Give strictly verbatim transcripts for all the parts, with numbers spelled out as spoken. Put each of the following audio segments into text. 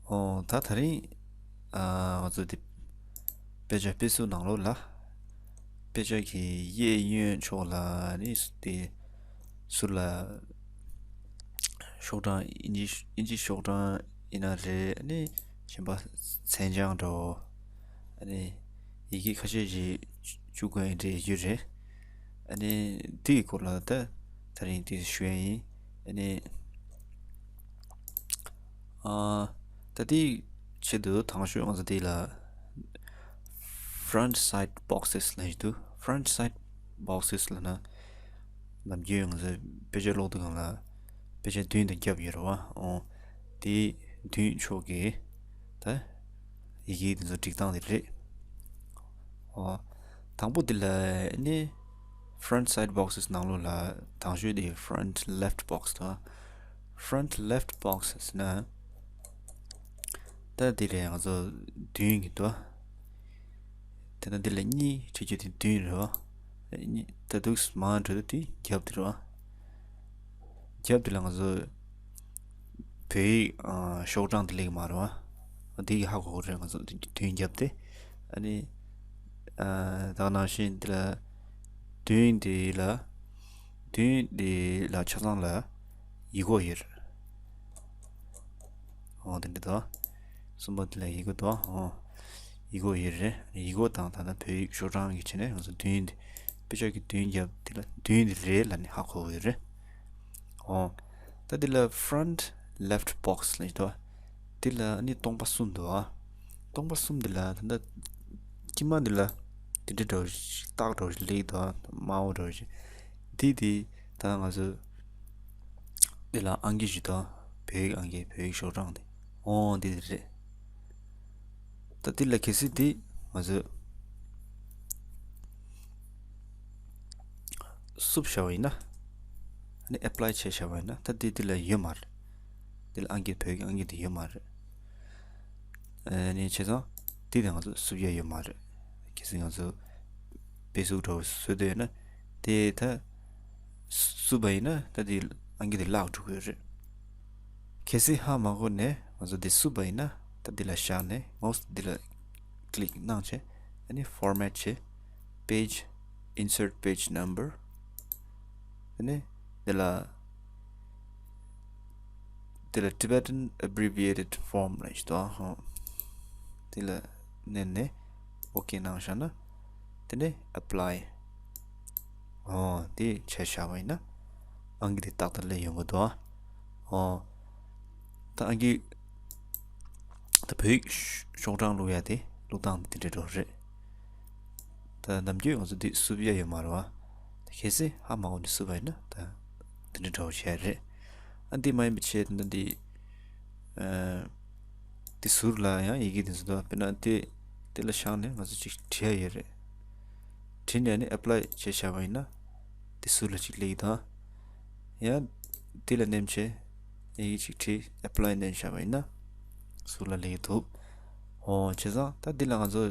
ཨོ་ད་ད་རིང་ཨ་ང་ཚོ་དེ་དཔེ་ཆ་དཔེ་གཟུགས་ནང་ལོགས་ལ་དཔེ་ཆ་གི་གཡས་གཡོན་ཕྱོགས་ལ་ནི་དེ་ཟུར་ལ་ཤོག་གྲངས་ཨིན་ཇི་ཨིན་ཇི་ཤོག་གྲངས་ཡིན་ན་རེད། ཨ་ནི་གཞན་པ་མཚན་བྱང་འདྲ་བོ། ཨ་ནི་ཡི་གེ་ཁ་ཤས་ཤིག་བཅུག་དགོས་ཡིན་འདྲ་ཡོད་རེད། ཨ་ནི་དེའི་སྐོར་ལ་ད་ད་རིང་དེ་ཞུ་ཡ་ཡིན། ཨ་ནི་ཨ་ད་དེའི་ཆེད་དུ་དང་ཤོས་ང་ཚོ་དེ་ལ་front side boxes ལབ་ཀྱི་འདུག front side boxes ལབ་ན་ནམ་རྒྱུན་ང་ཚོ་དཔེ་ཆ་ཀློག་དུས་སྒང་ལ་དཔེ་ཆ་མདུན་དང་རྒྱབ་ཡོད་རེད་བ། ཨོ་དེའི་མདུན་ཕྱོགས་ཀྱི་ད་ཡི་གེ་དེ་ཚོ་སྒྲིག་སྟངས་དེ་རེད། ཨོ། དང་པོ་འདི་ལ་ནི་front side boxes ནང་ལོགས་ལ་དང་ཤོས་དེ་front left box དང་། front left box ཟེར་ན་ད་འདི་རེད། ང་ཚོ་མདུན་གྱི་འདུག་དེ་ན་འདི་ལ་གཉིས་བྲིས་རྒྱུ་དེ་མདུན་རེད་བ། གཉིས་ད་འདུག་མར་འགྲོ་དུས་དེ་རྒྱབ་དེ་རེད་བ། རྒྱབ་དེ་ལ་ང་ཚོ་བོད་ཡིག་ཨ་ཤོག་གྲངས་དེ་སླེབས་ཀྱི་མ་རེད་བ། དེ་གི་ཧ་གོ་གི་རེད། ང་ཚོ་མདུན་རྒྱབ་དེ། ཨ་ནི་ཨ་ད་ག་ནང་བཞིན་དེ་ལ་མདུན་དེ་ལ་མདུན་དེ་ལ་ཆ་ཚང་ལ་ཡིག་སྐོགས་ཡོད་རེད། འོ་དེ་འདྲ་དོ། གསུམ་པ་དེ་ལ་ཡིག་སྐོགས་དོ། འོ། ཡིག་སྐོགས་ཡོད་རེད། ཡིག་སྐོགས་དང་ད་ལྟ་བོད་ཡིག་ཤོག་གྲངས་ཀྱི་བྱས་ནས་ང་ཚོ་མདུན་དེ་དཔེ་ཆ་གི་མདུན་རྒྱབ་དེ་ལ་མདུན་དེ་རེད་ལབ་ནས་ཧ་གོ་གི་ཡོད་རེད། འོ། ད་དེ་ལ་front left box ལབ་ཀྱི་འདུག་དེ་ལ་ནི་སྟོང་པ་གསུམ་འདུག་ཨ། སྟོང་པ་གསུམ་དེ་ལ་ད་ལྟ་དཀྱིལ་མ་དེ་ལ་དེ་འདྲ་འདྲ་བོ་ཞིག་རྟགས་འདྲ་བོ་ཞིག་སླེབས་ཀྱི་འདུག་དམར་པོ་འདྲ་བོ་ཞིག་དེ་དེ་ད་ང་ཚོ་དེ་ལ་ཨང་ཀི་ཞིག་དང་བོད་ཡིག་ཨང་ཀི་བོད་ཡིག་ཤོག་གྲངས་དེ། འོ་འདི་རེད། ད་འདི་ལ་གལ་སྲིད་འདི་ང་ཚོས་བསུབ་བཞག་པ་ཡིན་ན། ཨ་ནི་apply བྱས་བཞག་པ་ཡིན་ན་ད་འདི་འདི་ལ་ཡོད་མ་རེད། འདི་ལ་ཨང་ཀི་བོད་ཀྱི་ཨང་ཀི་འདི་ཡོད་མ་རེད། ཨ་ནི་བྱས་ཙང་འདི་ལ་ང་ཚོ་བསུབ་ཡ་ཡོད་མ་རེད། གལ་སྲིད་ང་ཚོ་དཔེ་གཟུགས་འདྲ་བོ་བཟོ་འདོད་ཡོད་ན་དེ་ད་བསུབ་པ་ཡིན་ན་ད་འདི་ཨང་ཀི་འདི་བརླག་འགྲོ་གི་ཡོད་རེད། གལ་སྲིད་ཧ་མ་གོ་ནས་ང་ཚོ་འདི་བསུབ་པ་ཡིན་ན་ད་འདི་ལ་བཞག་ནས་mouse འདི་ལ་click གནང་བྱས། ཨ་ནི་format བྱས། page, insert page number. ཨ་ནི་འདི་ལ་འདི་ལ་Tibetan abbreviated form ལབ་ཞིག་འདུག་ཨ། འདི་ལ་མནན་ནས་OK གནང་བཞག་ན་དེ་ནས་apply འོ་དེ་བྱས་བཞག་པ་ཡིན་ན་ཨང་ཀི་དེ་ཏག་ཏག་སླེབས་ཡོང་གི་འདུག་ཨ། འོ་ད་ཨང་ཀི་ད་བོད་ཡིག་ཤོག་གྲངས་བླུག་ཡ་དེ་བླུག་སྟངས་དེ་འདྲ་འདྲ་རེད། ད་ནམ་རྒྱུན་ང་ཚོ་འདི་བསུབ་ཡ་ཡོད་མ་རེད་བ། ད་གལ་སྲིད་ཧ་མ་གོ་ནས་བསུབ་པ་ཡིན་ན་ད་འདི་འདྲ་འདྲ་བོ་བྱས་རེད། ཨ་འདི་མ་ཡིན་པའི་ཆེད་དུ་འདི་ཨ་འདི་ཟུར་ལ་ཡང་ཡི་གེ་འདི་ཚོ་འདུག་དཔེར་ན་འདི་འདི་ལ་བཞག་ནས་ང་ཚོ་ཅིག་བྲིས་ཡ་ཡོད་རེད། བྲིས་ནས་ནི་apply བྱས་བཞག་པ་ཡིན་ན་འདི་ཟུར་ལ་ཅིག་སླེབས་ཀྱི་འདུག་ཡང་འདི་ལ་མནན་བྱས་ཡི་གེ་ཅིག་བྲིས་apply མནན་བཞག་པ་ཡིན་ན་ཟུར་ལ་སླེབས་ཀྱི་འདུག་འོ་བྱས་ཙང་ད་འདི་ལ་ང་ཚོ་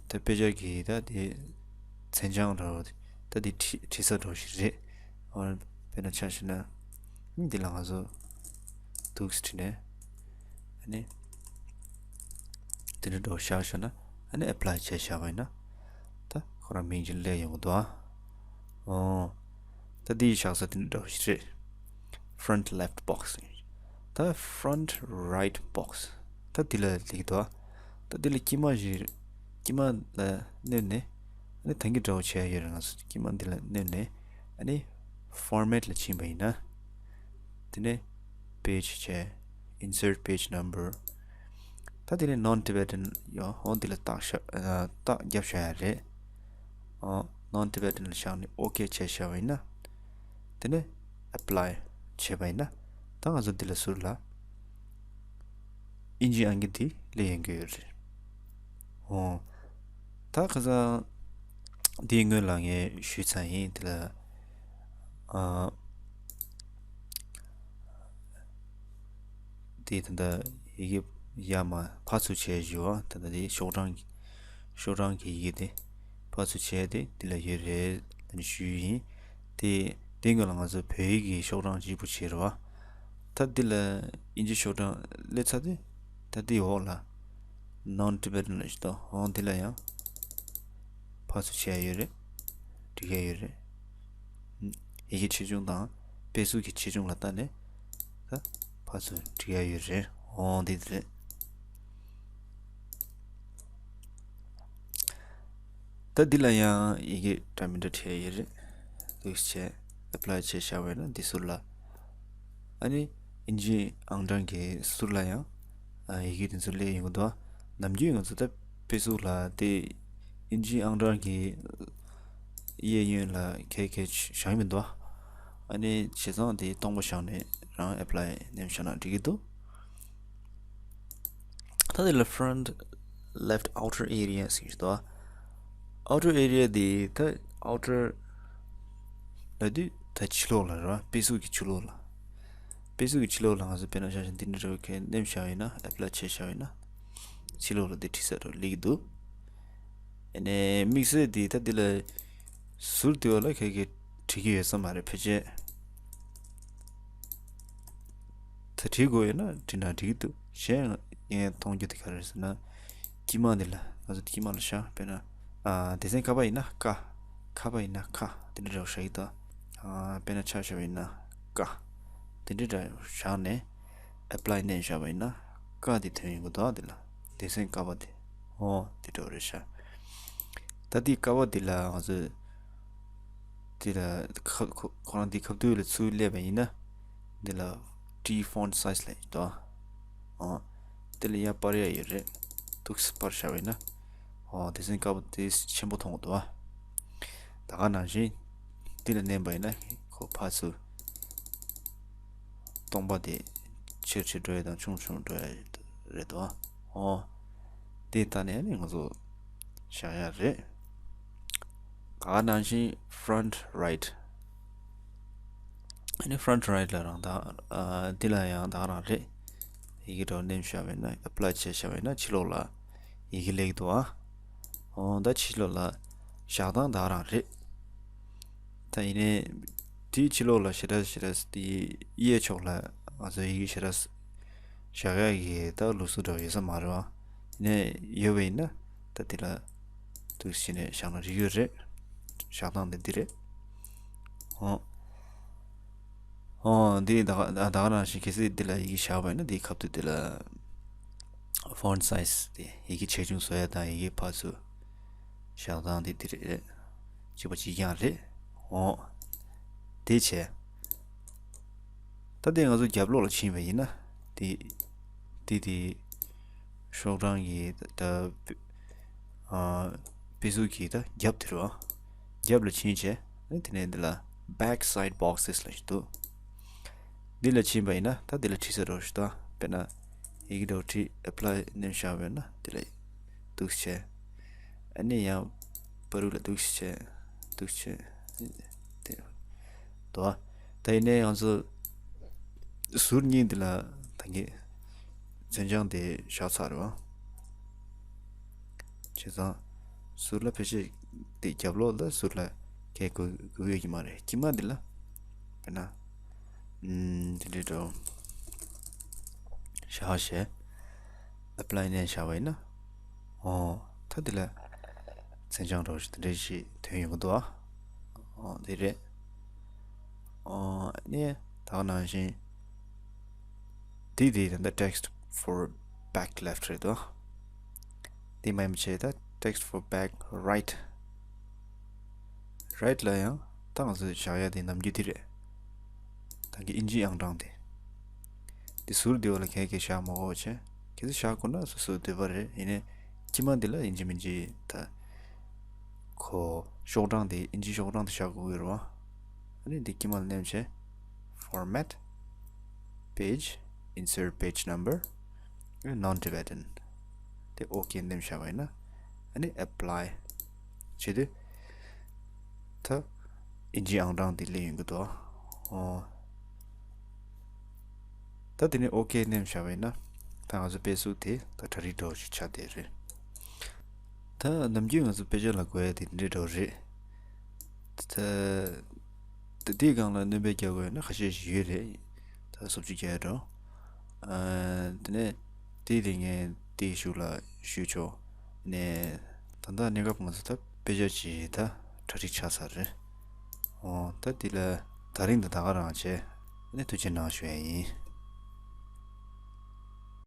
ད་དཔེ་ཆ་གི་ད་དེ་མཚན་བྱང་འདྲ་བོ་ད་དེ་བྲིས་བྲིས་ས་འདྲ་བོ་ཞིག་རེད། འོ་དཔེར་ན་ཆ་བཞག་ན་འདི་ལ་ང་ཚོ་འདུག་སེ་བྲིས་ནས་ཨ་ནི་དེ་འདྲ་འདྲ་བོ་བཞག་བཞག་ན་ཨ་ནི་apply བྱས་བཞག་པ་ཡིན་ན་ད་ཁོ་རང་མིང་ཅིག་སླེབས་ཡོང་གི་འདུག་ཨ། འོ། ད་འདི་བཞག་ས་དེ་འདྲ་ཞིག་རེད། Front left box ད་front right box ད་འདི་ལ་སླེབས་ཀྱི་འདུག་ད་འདི་ལ་དཀྱིལ་མ་ཞིག་དཀྱིལ་མ་ལ་མནན་ནས་ཨ་ནི་ད་གིན་འདྲ་བོ་བྱས་ཡོད་རེད། ང་ཚོ་དཀྱིལ་མ་འདི་ལ་མནན་ནས་ཨ་ནི་format ལ་ཕྱིན་པ་ཡིན་ན། དེ་ནས་page བྱས། insert page number ད་དེ་ནས་non-Tibetan ཡོད། འོ་འདི་ལ་རྟགས་ཤ་ཨ་རྟགས་རྒྱབ་བཞག་ཡ་རེད། འོ་non-Tibetan ལ་བཞག་ནས་OK བྱས་བཞག་པ་ཡིན་ན། དེ་ནས་apply བྱས་པ་ཡིན་ན་ད་ང་ཚོ་འདི་ལ་ཟུར་ལ་ཨིན་ཇི་ཨང་ཀི་འདི་སླེབས་ཡོང་གི་ཡོད་རེད། འོ། ད་ཁ་སང་འདིའི་སྔོན་ལ་ངས་ཞུས་ཚར་ཡིན། དེ་ལ་ཨ་དེ་ད་ལྟ་ཡི་གེ་ཡར་མར་ཕར་ཚུར་བྱས་ཞུ་བ་ད་ལྟ་དེ་ཤོག་གྲངས་ཤོག་གྲངས་ཀྱི་ཡི་གེ་དེ་ཕར་ཚུར་བྱས་ཏེ་འདི་ལ་ཡོད་རེད་ཞུས་ཡིན། དེ་དེའི་སྔོན་ལ་ང་ཚོ་བོད་ཡིག་གི་ཤོག་གྲངས་གཅིག་པུ་བྱས་རེད་བ། ད་འདི་ལ་ཨིན་ཇི་ཤོག་གྲངས་སླེབས་ཚར་དུས་ ད་དེའི་འོག་ལ་non-Tibetan ལ་ཞིག་དང་འོང་དེ་ལ་ཡང་ཕར་ཚུར་བྱས་ཡོད་རེད། འབྲི་ག་ཡོད་རེད། ཡི་གེ་ཆེ་ཆུང་དང་དཔེ་གཟུགས་ཀྱི་ཆེ་ཆུང་ལ་ལྟ་ནས་ད་ཕར་ཚུར་འབྲི་ག་ཡོད་རེད། འོང་དེ་དེ་རེད། ད་འདི་ལ་ཡང་ཡི་གེ་འདྲ་མི་འདྲ་བྲིས་ཡོད་རེད། འདུག་བྱས་apply བྱས་བཞག་པ་ཡིན་ན་འདི་ཟུར་ལ། ཨ་ནི་ཨིན་ཇི་ཨང་གྲངས་ཀྱི་ཟུར་ལ་ཡང་ཨ་ཡི་གེ་དེ་ཚོ་སླེབས་ཡོང་གི་འདུག་ནམ་རྒྱུན་ང་ཚོ་ད་དཔེ་གཟུགས་ལ་དེ་ཨིན་ཇི་ཨང་གྲངས་ཀྱི་གཡས་གཡོན་ལ་ག་ག་བཞག་མི་འདུག་ཨ་ནི་བྱས་ཙང་དེ་སྟོང་པ་བཞག་ནས་རང་apply མནན་བཞག་ན་འགྲིག་གི་འདུག་ད་དེ་ལ་front left outer area ཟེར་གྱི་འདུག outer area དེ་ད་outer ལབ་དུས་ད་ཕྱི་ལོགས་ལ་རེད་བ། དཔེ་གཟུགས་ཀྱི་ཕྱི་ལོགས་ལ། དཔེ་གཟུགས་ཀྱི་ཕྱི་ལོགས་ལ་ང་ཚོ་དཔེར་ན་ཆ་བཞག་འདི་འདྲ་རེད་བ། ཁྱེད་མནན་བཞག་ཡིན་ན། apply བྱས་བཞག་ཡིན་ན། ཕྱི་ལོགས་ལ་འདི་བྲིས་ས་རེད་བ། སླེབས་ཀྱི་འདུག་ཨ་ནི་དམིགས་བསལ་འདི་ད་འདི་ལ་ཟུར་དེ་བ་ལ་ཁ་ཁ་བྲིས་ཀྱི་ཡོད་ས་མ་རེད། ཕལ་ཆེར་ད་བྲིས་དགོས་ཡོད་ན་བྲིས་ན་འགྲིག་གི་འདུག་གཞན་ངས་མཐོང་རྒྱུ་དེ་ག་རེ་རེད་ཟེར་ན། དཀྱིལ་མ་འདི་ལ། ང་ཚོ་དཀྱིལ་མ་ལ་བཞག་དཔེར་ན་ཨ་སྡེ་ཚན་ཀ་པ་ཡིན་ན་ཀ། ཁ་པ་ཡིན་ན་ཁ། དེ་འདྲ་འདྲ་བོ་བཞག་གི་འདུག་ཨ་དཔེར་ན་ཆ་བཞག་པ་ཡིན་ན་ཀ། དེ་འདྲ་འདྲ་བོ་བཞག་ནས་apply མནན་བཞག་པ་ཡིན་ན་ཀ་དེ་ཐོན་ཡོང་གི་འདུག་དེ་ལ་སྡེ་ཚན་ཀ་པ་དེ། འོ་དེ་འདྲ་བོ་རེད་ཤག་ད་དེ་ཀ་པ་དེ་ལ་ང་ཚོས་དེ་ལ་ཁ་ཁོ་ཁོ་རང་དེ་ཁ་བསྡུར་ལ་ཚུར་སླེབས་པ་ཡིན་ན། འདི་ལ་T font size ལབ་ཀྱི་འདུག་ཨ། འདི་ལ་ཡར་སྤར་ཡ་ཡོད་རེད། འདུག་སེ་སྤར་བཞག་པ་ཡིན་ན། ཨོ་སྡེ་ཚན་ཀ་པ་དེ་ཆེན་པོ་མཐོང་གི་འདུག་ཨ། ད་ག་ནང་བཞིན་འདི་ལ་མནན་པ་ཡིན་ན་ཁོ་ཕར་ཚུར་སྟོང་པ་དེ་ཆེར་ཆེར་འགྲོ་ཡ་དང་ཆུང་ཆུང་འགྲོ་ཡ་རེད་འདུག་ཨ། ཨོ་དེ་ལྟ་ནས་ནི་ང་ཚོ་བཞག་ཡ་རེད། ག་ནང་བཞིན་front right ཨ་ནི་front right ལ་རང་ད་ཨ་འདི་ལ་ཡང་ད་རང་རེད། ཡི་གེ་འདྲ་བོ་མནན་བཞག་པ་ཡིན་ན། apply བྱས་བཞག་པ་ཡིན་ན་ཕྱི་ལོགས་ལ་ཡི་གེ་སླེབས་ཀྱི་འདུག་ཨ། འོ་ད་ཕྱི་ལོགས་ལ་བཞག་སྟངས་ད་རང་རེད། ད་ཡིན་ནའི་དེའི་ཕྱི་ལོགས་ལ་ཞེ་དྲག་ཞེ་དྲག་དེའི་གཡས་ཕྱོགས་ལ་ང་ཚོ་ཡི་གེ་ཞེ་དྲག་བཞག་ཡག་གི་ད་ལུགས་སྲོལ་འདྲ་བོ་ཡོད་ས་མ་རེད་བ། ཡིན་ནའི་ཡོད་པ་ཡིན་ན་ད་དེ་ལ་འདུག་སེ་བྱས་ནས་བཞག་ན་འགྲིག་གི་རེད། བཞག་སྟངས་དེ་འདི་རེད། འོ། འོ་འདི་ད་ག་ད་ག་ནང་བཞིན་གལ་སྲིད་འདི་ལ་ཡི་གེ་བཞག་པ་ཡིན་ན་འདིའི་ཁ་ཐུག་འདི་ལ་font size དེ་ཡི་གེ་ཆེ་ཆུང་བཟོ་ཡ་དང་ཡི་གེ་ཕར་ཚུར་བཞག་སྟངས་དེ་འདི་རེད། གཅིག་པ་གཅིག་རྐྱང་རེད། འོ། དེ་བྱས། ད་དེ་ང་ཚོ་རྒྱབ་ལོགས་ལ་ཕྱིན་པ་ཡིན་ན། དེ་དེ་དེ་ཤོག་གྲངས་ཀྱི་ད་ཨ་དཔེ་གཟུགས་ཀྱི་ད་རྒྱབ་དེ་རེད་བ། རྒྱབ་ལ་ཕྱིན་བྱས་དེ་ནས་འདི་ལ་back side boxes ལབ་ཞིག་འདུག་འདི་ལ་ཕྱིན་པ་ཡིན་ན་ད་འདི་ལ་བྲིས་ས་འདྲ་བོ་ཞིག་འདུག་དཔེར་ན་ཡི་གེ་འདྲ་བོ་བྲིས། apply མནན་བཞག་པ་ཡིན་ན་འདི་ལ་འདུག་སེ་བྱས། ཨ་ནི་ཡང་པ་རུ་ལ་འདུག་སེ་བྱས། འདུག་སེ་བྱས། དེ་འདུག་ད་ཡིན་ནའི་ང་ཚོ་ཟུར་གཉིས་འདི་ལ་ད་གིན་མཚན་བྱང་དེ་བཞག་ཚར་རེད་བ། བྱས་ཙང་ཟུར་ལ་ཕལ་ཆེར་དེ་རྒྱབ་ལོགས་ལ་ཟུར་ལ་གས་དགོས་དགོས་ཡོད་ཀྱི་མ་རེད། དཀྱིལ་མ་འདི་ལ་དཔེར་ན་ཨམ་དེ་འདྲའི་འདྲ་བོ་བཞག་བྱས། apply མནན་བཞག་པ་ཡིན་ན། ཨོ། ད་འདི་ལ་མཚན་བྱང་འདྲ་བོ་ཞིག་དེ་འདྲ་ཞིག་ཐོན་ཡོང་གི་འདུག་ཨ། ཨོ་འདི་རེད། ཨོ་ནི་ད་ག་ནང་བཞིན་འདི་དེ་ད་ལྟ་text for back left རེད་འདུག་འདི་མ་ཡིན་པ་བྱས་ད་text for back right right ལ་ཡང་ད་ང་ཚོས་བཞག་ཡ་དེ་ནམ་རྒྱུན་འདི་རེད། ད་གི་ཨིན་ཇིའི་ཨང་གྲངས་དེ། འདི་ཟུར་འདི་བ་ལ་གས་གས་བཞག་མ་དགོས་བྱས། གལ་སྲིད་བཞག་དགོས་ན་སོ་སོའི་འདོད་པ་རེད། ཡིན་ནའི་དཀྱིལ་མ་འདི་ལ་ཡིན་གཅིག་མིན་གཅིག་ད་ཁོ་ཤོག་གྲངས་དེ་ཨིན་ཇིའི་ཤོག་གྲངས་དེ་བཞག་དགོས་ཀྱི་རེད་བ། ཨ་ནི་འདི་དཀྱིལ་མ་ལ་མནན་བྱས། format page insert page number non-Tibetan དེ་ཨོ་ཁེ་མནན་བཞག་པ་ཡིན་ན། ཨ་ནི་apply བྱེད་དུས་ད་ཨིན་ཇིའི་ཨང་གྲངས་དེ་སླེབས་ཡོང་གི་འདུག་ཨོ། ད་དེ་ནས་ཨོ་ཁེ་མནན་བཞག་པ་ཡིན་ན། ད་ང་ཚོ་དཔེ་གཟུགས་དེ་ད་གྲ་སྒྲིག་འདྲ་བོ་ཞིག་ཆགས་བསྡད་རེད། ད་ནམ་རྒྱུན་ང་ཚོ་དཔེ་ཆ་ལ་དགོས་ཡ་དེ་འདི་འདྲ་འདྲ་བོ་རེད། ད་ད་དེའི་སྒང་ལ་སྣོན་པ་རྒྱག་དགོས་ཡོད་ན་ཁ་ཤས་ཤིག་ཡོད་རེད། ད་སོབ་ཅིག་རྒྱག་ཡ་འདྲ་བོ། ཨ་དེ་ནས་ དེ་ལས་ངས་དེའི་གཞུག་ལ་ཞུས་ཆོག་ནས། ད་ལྟ་གནས་སྐབས་ང་ཚོ་ད་དཔེ་ཆ་ཅིག་ད་གྲ་སྒྲིག་ཆགས་ཚར་རེད། འོ་ད་དེ་ལ་ད་རིང་དང་ད་ག་རང་བྱས་ནས་ཐུགས་རྗེ་གནང་ཞུ་ཡ་ཡིན།